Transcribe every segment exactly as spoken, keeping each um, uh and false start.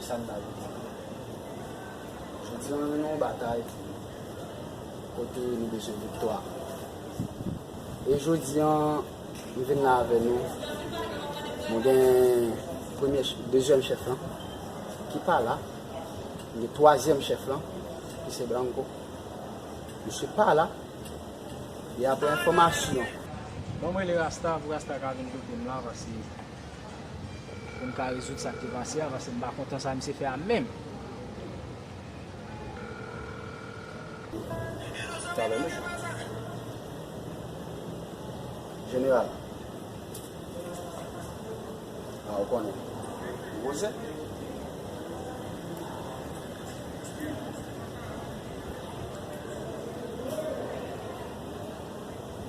Sa n ba jodi a. Jodi a, nou nan yon batay kote nou bezwen viktwa. E jodi a, m vin la avè nou. Nou gen premye, dezyèm chèf lan ki pa la. Nou gen twazyèm chèf lan ki se Branco. Misye pa la. E apre enfòmasyon. Bon, mwen rele Rasta pou Rasta ka vin kote m la, paske pou m ka rezoud sa k te pase a, paske m pa kontan sa misye fè a menm. Talè, mesye. Jeneral. A, ou konnen. Ou poze.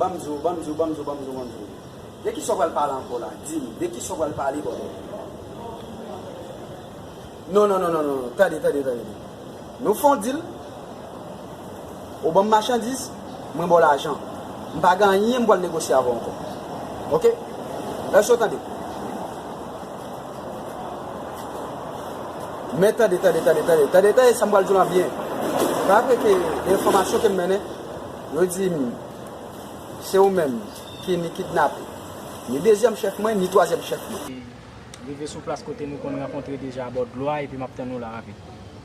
Ban m di w, ban m di w, ban m di w, ban m di w, ban m di w. De kisa w pral pale ankò la? Di m, de kisa w pral pale, bòdè? Non, non, non, non, non, non. Tande, tande, tande. Nou fè yon deal. Ou ban m machandiz, mwen ba w lajan. M pa gen anyen m pral negosye avè w ankò. Oke? Èske w tande? Men tande, tande, tande, tande, tande, tande sa m pral di w lan byen. Rapele ke enfòmasyon ke m mennen, yo di m, se ou menm ki ni kidnape, ni dezyèm chèf mwen, ni twazyèm chèf mwen. Rive sou plas kote nou konn rankontre deja bò dlo a, epi m ap tann ou la rapid.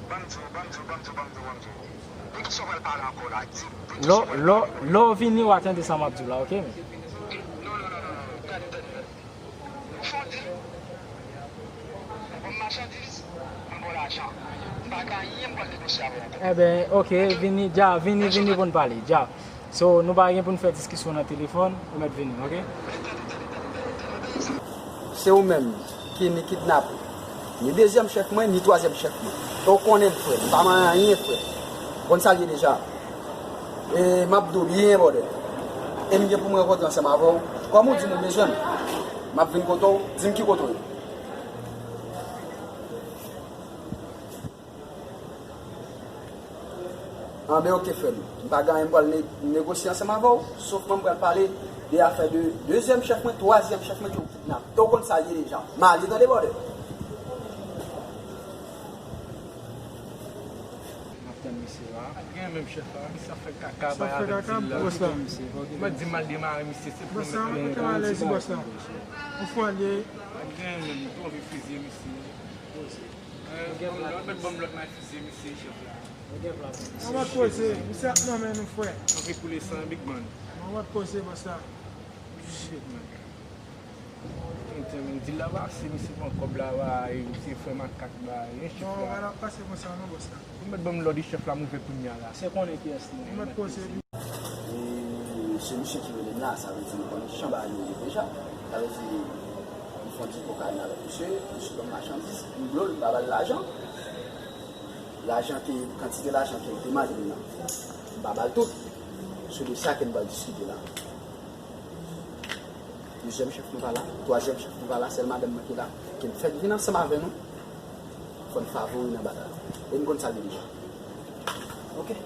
Ban m di w, ban m di w, ban m di w, ban m di w, ban m di w. De kisa w pral pale ankò la? Di m, de kisa w pral pale? Lè w, lè w, lè w vini, w a tande sa m ap di w la, oke? Non, non, non, non, non, tande, tande, tande. Nou fè yon deal. Ou ban m machandiz, mwen ba w lajan. M pa gen anyen m pral negosye avè w ankò. Enben, oke, vini, dja, vini, vini pou n pale, dja. So, nou pa gen pou n fè diskisyon nan telefòn, ou mèt vini, oke? Se ou menm ki ni kidnape, ni dezyèm chèf mwen, ni twazyèm chèf mwen. E w konnen m, frè, m pa manyen anyen, frè. Ou konn sa l ye deja. E m ap di w byen, bòdè. E m gen pou m rankontre ansanm avè w. Kòm ou di m ou bezwen m, m ap vin kote w, di m ki kote w ye. Anben, oke, frè m. M pa gen anyen m pral ne-, negosye ansanm avè w, sofman m pral pale de afè de dezyèm chèf mwen, twazyèm chèf mwen ke w kidnape. Ou konn sa l ye deja. M ale, tande, bòdè. M ap tann misye la. Pa t gen menm chèf la. Misye ap fè kaka bay avèk dil la. Bòs la. Mwen di m al demare misye, se pou mwen. Bòs la, mwen te alèz, bòs la. Ou fò ale. Pa t gen menm, m twò anvi fizye misye. Mwen gen plat. Mwen met ban m lòd, m al fizye misye, chèf la. Mwen gen plat. An mèt poze, misye ap nan men nou, frè. Anvi koule san, big man. An mèt poze, bòs la. Shit, man. Putain, men, dil la pase, misye pran kòb la, bay, misye fè makak, bay, yon chèf la. Non, bagay la pase konsa, non, bòs la. Ou mèt ban m lòd, chèf la, m ouvè kounya la. Se konnen kiyès li ye. Ou mèt poze. E se misye ki rele m la, sa vle di nou konnen ki jan bagay yo ye deja. Sa vle di, m fè yon ti kokayin avèk misye, misye ban m machandiz, m blo l, m pa ba l lajan. Lajan ke, kantite lajan ke l te mande m nan, m pa ba l tout. Se de sa ke n pral diskite la. Dezyèm chèf nou pa la, twazyèm chèf nou pa la, sèl madanm mwen ki la, ke n fèk vin ansanm avè nou. Fò n favori nan batay la. E n konn sa l ye deja. Oke?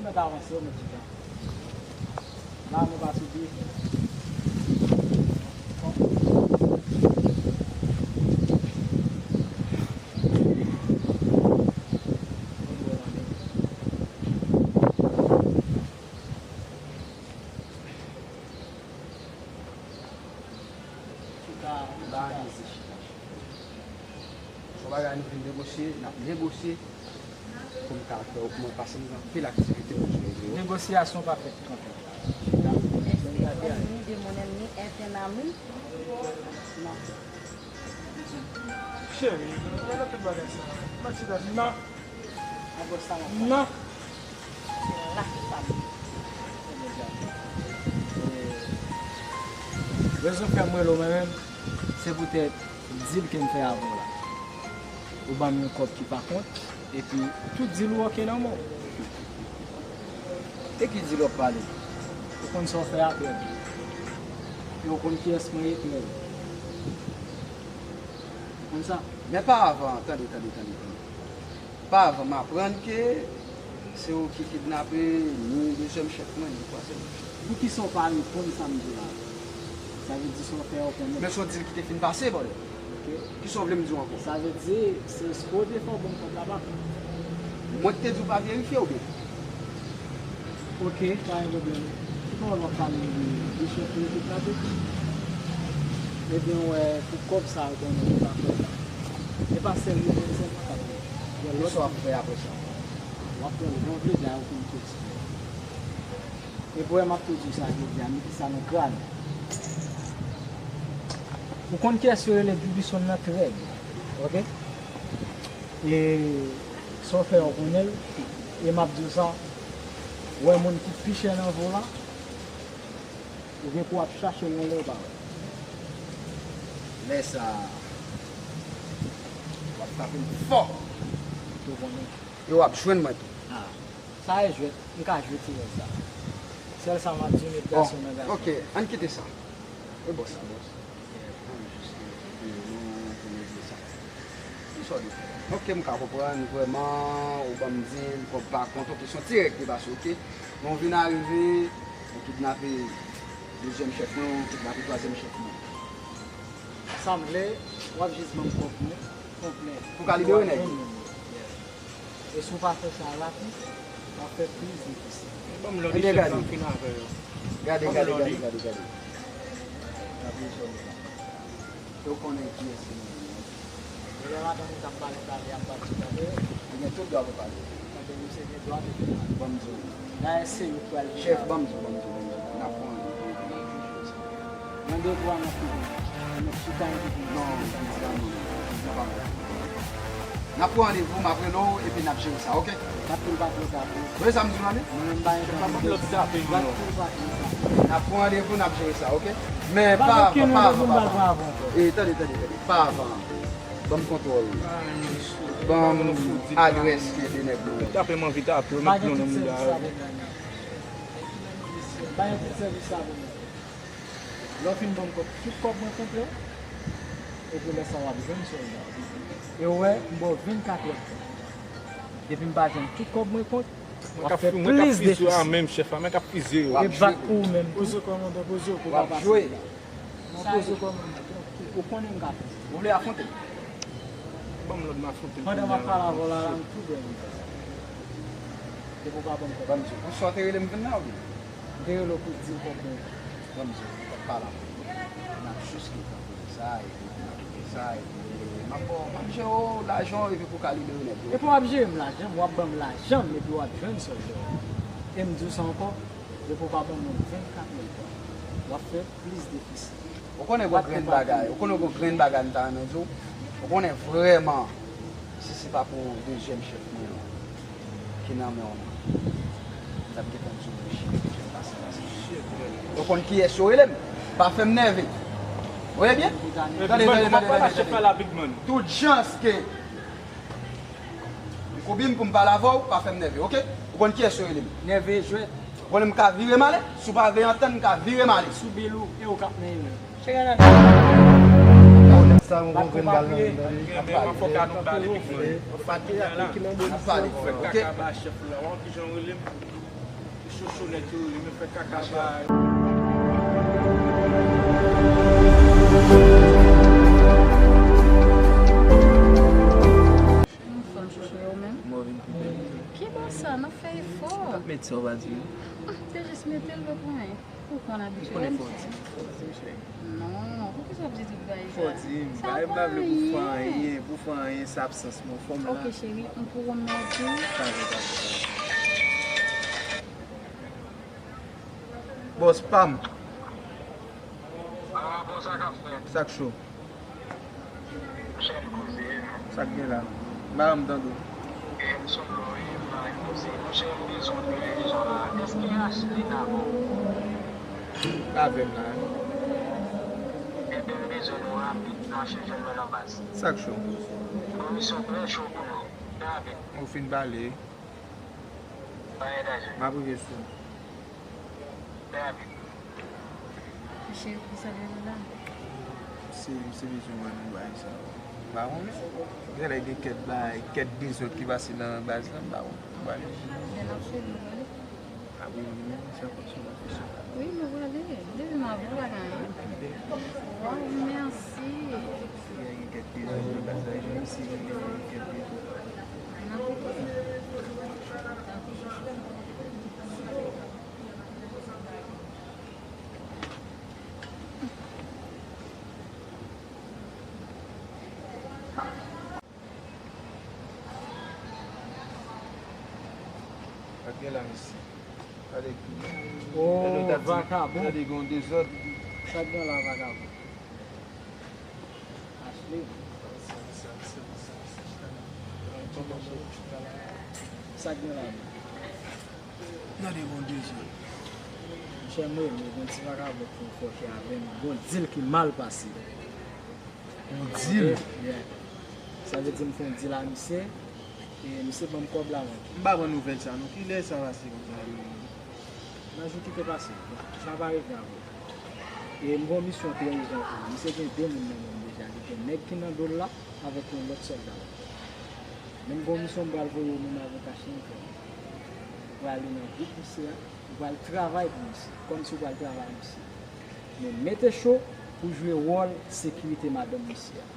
Mèt avanse, yo mèt chita. La, nou pa sou pye. Chita, chita. Yon bagay nou vin negosye, n ap negosye pou m ka fè ogman-, pase m gen anpil aktivite pou m jere yo. Negosyasyon pa fèt kanpe. Chita. Esprit ennemi de mon ennemi est un ami. Non. Cheri, lè nan tout bagay sa. Matilda, non. Nan. Rezon fè m rele w mwen menm, se poutèt dil ke m fè avè w la. Ou ban m yon kòb ki pa kont, epi tout dil ou oke nan men w. E ki dil w ap pale? Ou konn sa w fè a, Pèp. E ou konn kiyès mwen ye, Pèp. Ou konn sa? Men pa avan, tande, tande, tande, tande. Pa avan m aprann ke se ou ki kidnape ni dezyèm chèf mwen, ni twazyèm chèf. Poukisa w pa reponn sa m di w la? Sa vle di sa w fè a, ou konnen. Men se yon dil ki te fin pase, brother. Ok. Kisa w vle m di w ankò? Sa vle di, se espre w te fè w ban m kòb la, pa? Mwen ki te di w pa verifye oubyen? Ok, pa gen pwoblèm. Ki pawòl w ap pale de, de chèf ou yo kidnape? Ebyen, w wè, pou kòb sa yo konnen, ou pa fè sa. E pa sèl yo menm sèlman k ap fè. Gen lòt. Kisa w ap fè apre sa? W ap pran l jan w vle, la, okenn kesyon. E pou wè, m ap tou di w sa jodi a, mete sa nan kràn. Ou konn kiyès yo rele Dubison nan, Trèg, ok? E sa w fè a, ou konnen l, e m ap di w sa, ou wè moun ki pi chè nan vi w la, ou gen pou w ap chache l yon lè ou pa wè. Lè sa a, w ap frape m fò. Ou konnen. E w ap jwenn mwen tou. Ah. Sa e jwèt, m ka jwe ti ròl sa. Sèl sa m ap di, met gason nan gason. Ok, ann kite sa. E bò sa, bòs. Ann jis kite nou, pou nou di sa. Kisa w di? Ok, m ka konprann, vrèman, ou ban m dil, kòb pa kont, ok, se yon ti règ ki pase, ok. Men w vin arive, ou kidnape dezyèm chèf mwen, ou kidnape twazyèm chèf mwen. Sa m vle, w ap jis ban m kòb mwen, konplè. Pou ka libere nèg yo. Yeah. E si w pa fè sa rapid, w ap fè plis difisil. Ban m lòd, chèf lan fin avè yo. Gade, gade, gade, gade, gade. Gade, chèf lan. Yo konnen kiyès se mwen. Lè madanm ou t ap pale, pale, ap pale sou tande. Li gen tout dwa pou pale. Tande, misye gen dwa pou pale. Ban m di w. Dayè, se yo k pral jere. Chèf, ban m di w, ban m di w, ban m di w. N ap pran randevou. Randevou a nan Fougon. Nan chita epi pou non, non, non, non, non, non, non. N ap pran randevou, m ap rele w epi n ap jere sa, ok? Bat pou l pa twò ta pou. Ou wè sa m di w la, wi? Mwen menm, m pa gen tan pou lòt tape, non. Bat pou l pa twò ta pou. N ap pran randevou, n ap jere sa, ok? Men pa avan, pa avan, pa avan. E, tande, tande, tande. Pa avan. Ban m kontwòl. Ban m adrès ke de nèg yo. Tape m anvi tape w, met non nan mouda yo. Pa gen tout sèvis sa pou mwen. Lè w fin ban m kòb, tout kòb mwen konplè, epi lè sa w ap jwenn sèlman. E w wè, m ba w vennkat èdtan. Depi m pa jwenn tout kòb mwen kont, w ap fè plis defisil. Mwen k ap fizye yo. E bat pou ou menm tou. Poze kòmandan, poze w pou papa Sila. Mwen poze kòmandan, trankil. Ou konnen m ka fè. Ou vle afwonte m? Ban m lòd, m afwonte l. Pandan m ap pale avè w la, la, m tou dèyè m. Depi w pa ban m kòb. Ban m di w, pou sa w te rele m vin la, oubyen? M te rele w pou di m kòb mwen. Ban m di w, m t ap pale avè w. N ap jis kite sa, epi n ap kite sa, epi m ap ba w, m ap jere w lajan w, epi pou w ka libere nèg yo. Epi w ap jere m lajan m, w ap ban m lajan m, epi w ap jwenn sa w jere. E m di w sa ankò, depi w pa ban mwen vennkat mil frank, w ap fè plis defisil. Ou konnen gon grenn bagay, ou konnen gon grenn bagay m ta renmen di w. Ou konnen vrèman, si se pa pou dezyèm chèf mwen an ki nan men w lan, m t ap gentan di w, mesye, mesye, pase, pase. Ou konn kiyès yo rele m? Pa fè m nève. Ou ye byen? Tande, tande, tande, tande, tande. Tout jan ke m koube m pou m pale avè w, pa fè m nève, oke? Ou konn kiyès yo rele m? Nève jwèt. Ou konnen m ka vire m ale? Si w pa vle antann, m ka vire m ale. Sou bil ou, e ou k ap men yo. Cheke nan. Sa yon bon grenn bal nan men l. N ap pale. N ap pale. N ap pale. Oke? Cho cho nèt yo, li menm fè kaka bay. Anfòm, chouchou, e ou menm? Mwen vin pi bèl. Ki bò sa, n ap fè efò. Mwen t ap met sa, w pa di. Te jis mete l, pa pou anyen. Ou konn abitye. Ou konnen fò w di m, fò w di m, cheri. Non, poukisa w ap di tout bagay sa? Fò w di m, bagay m pa vle pou fè anyen, pou fè anyen, se absans mwen, fò m la. Ok, cheri, m pou remèsye w. Pa vre, pa vre, pa vre. Bòs pa m. Ah, bon, sa k ap fèt? Sa k cho? Monchè, m koze, non. Sa k gen la? M pa janm tande w. E, m sou dlo, wi, m pa renmen koze. Monchè, m bezwen w trè ijan la. Èske Ashley la avè w? L avè m la. Ebyen, m bezwen nou rapid, mache jwenn mwen nan baz. Sa k cho? Yon misyon trè cho pou nou. Trè rapid. Ou fin pale. Pa gen danje. M ap rive sou ou. Trè rapid. Cheri, poukisa w rive la? Se, se bezwen wè nou bay sa. M pa konnen. Genlè gen kèk bay, kèk dezòd ki pase nan baz la, m pa konnen. M prale. Lè n ap swiv nou prale? A wi, wi, wi, sa kontinye, sa. Wi, nou prale. Depi m avè w, pa gen anyen. Waw, mèsi. Genlè gen kèk dezòd nan baz la, jan misye genlè gen kèk dezòd. N ap rive. Gade la, mesye. Gade ki. Oh, gade, ou ta di, vakabon. Gade, gen yon dezòd. Sa k gen la, vakabon? Ashley. Sa k gen la? Gade, gen yon dezòd. Monchè, m renmen, gen yon ti vakabon ki fè fòkè avè m. Gen yon dil ki mal pase. Yon dil? Yeah. Sa vle di m fè yon dil a misye, e misye ban m kòb la, man. M pa pran nouvèl sa, non. Kilè sa pase konsa? Nan jou ki te pase, sa pa rive avè w. E m gen yon misyon trè ijan pou ou. Misye gen de moun nan men l deja. Li gen nèg ki nan do l la avèk yon lòt sòlda. Men m gen yon misyon m pral voye ou menm avèk Ashley fè. Ou prale nan gwoup misye a, ou pral travay pou misye, kòmsi ou pral travay misye. Men mete cho pou jwe wòl sekirite madanm misye a.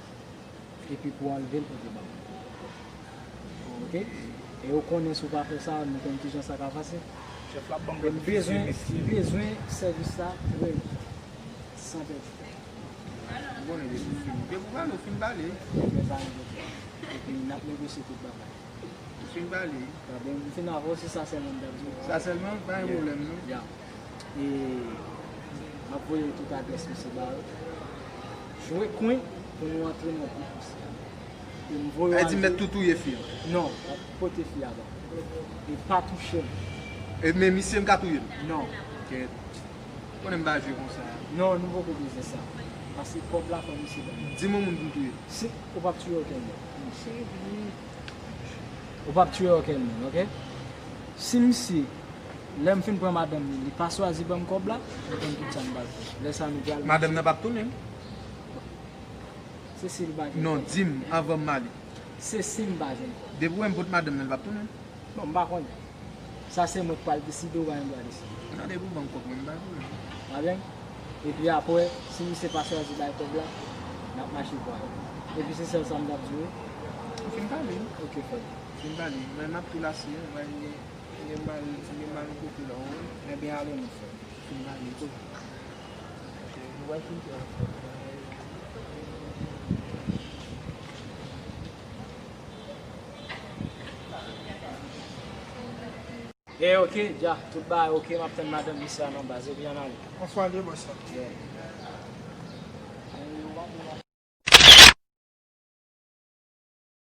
Epi pou anlve l pote ban mwen. Ok? E ou konnen si w pa fè sa, nou konn kijan sa ka pase. Chèf la ban m. E m bezwen, m bezwen sèvis la trè vit. San pèdi tan. Ou konnen depi w fin, depi w pale, ou fin pale. Men pa gen pwoblèm. Epi n ap negosye tout bagay. Ou fin pale. Sa byen, m fin avè w, se sa sèlman m t ap di w. Sa sèlman, pa gen pwoblèm, non. Ya. E m ap voye tout adrès misye ba ou. Jwe kwen pou nou antre nan gwoup misye a. E m voye w al. Sa vle di m mèt tou touye fi an? Non, w ap pote fi a ba m. E pa touche l. E men misye m ka touye l? Non. Kèt. Konnen m pa jwe konsa. Non, nou poko bezwen sa. Pase kòb la fò misye ban nou. Di m yon moun pou m touye. Si, ou p ap touye okenn moun. Cheri. Ou p ap touye okenn moun, ok? Si misye, lè m fin pran madanm li, li pa chwazi ban m kòb la, nou konn tout sa n pral fè. Lè sa nou pral. Madanm nan p ap tounen. Se si l pa jwenn kòb. Non, di m anvan m ale. Se si m pa jwenn kòb. Depi w wè m pot madanm nan, l p ap tounen. Bon, m pa konnen. Sa se mwen k pral deside, ou pa gen dwa deside. Gade pou ban m kòb mwen, m pa konnen. Pa byen? Epi apre, si misye pa chwazi bay kòb la, n ap mache pran yo. Epi se sèl sa m t ap di w. Ou fin pale. Ok, frè. Fin pale. Mwen, m ap tou lase, mwen, m gen, m gen mal, m gen mal yon kote la, wi. Ebyen, ale non, frè. Fin pale tou. Ok, nou wè fin pale. E ok, dja, tout bagay ok, m ap tann madanm misye a nan baz, epi ann ale. Ann fò ale, bòs la. Yeah.